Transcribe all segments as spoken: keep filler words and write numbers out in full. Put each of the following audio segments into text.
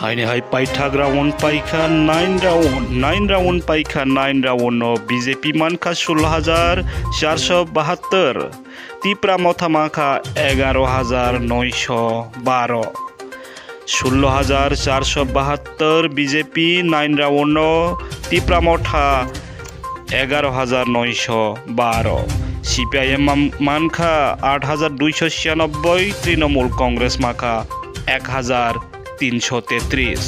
Haini hai paithak round paikha nine round, nine round paikha nine round no B J P mankha sullo hajar charso bahattor, Tipra Motha mankha egaro hajar noisho baro. Sullo hajar charso bahattor B J P nine round no Tipra Motha egaro hajar noisho baro, C P I M man-, mankha aat hajar duisho chiyanobboi, Trinamool Congress mankha ek hajar tinsho tetris,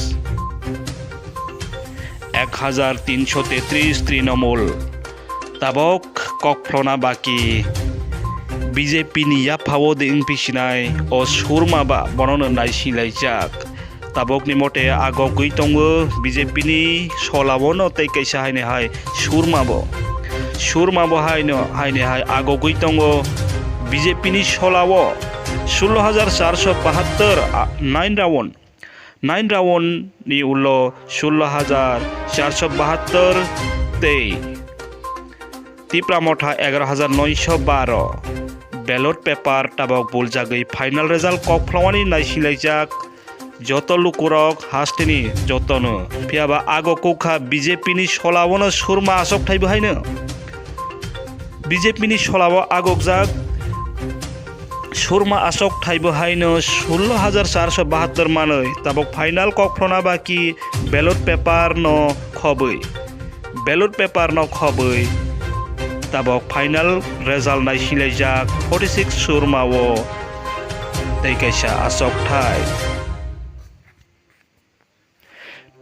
ek hajar tinsho tetris Trinamool. Tabok kokphlona baki B J P ni yaphao de wngphi sinai o surma ba bonono naisinlaijak. Tabokni mote agogwi tongo B J P ni solao no tei kaisa haini hai surma bo. Surma bo haino, haini hai agogwi tongo B J P ni solao sullo hajar charso bahattor, a, nine round. Nine round ni ulo sullo hajar charso bahattor tei Tipra Motha egaro hajar noisho baro. Ballot paper tabok buljagwi final result kokphlawani naisinlaijak joto lukurok hasteni jotono. Phiyaba ago kokha B J P ni solao no surma asok thaibo haino. B J P ni solao agokjak surma asok thaibo haino sullo hajar charso bahattor manwi tabok final kokphlona baki ballot paper no khobwi. Ballot paper no khobwi tabok final result naisinlaijak forty six surma o tei kaisa asok thai.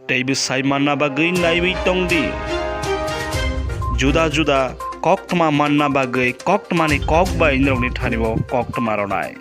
Tei bwsai manna bagwi naiwi tongdi. Juda juda koktwma manna bagwi koktwmani kok bai norokni thani bo koktwma rwnai.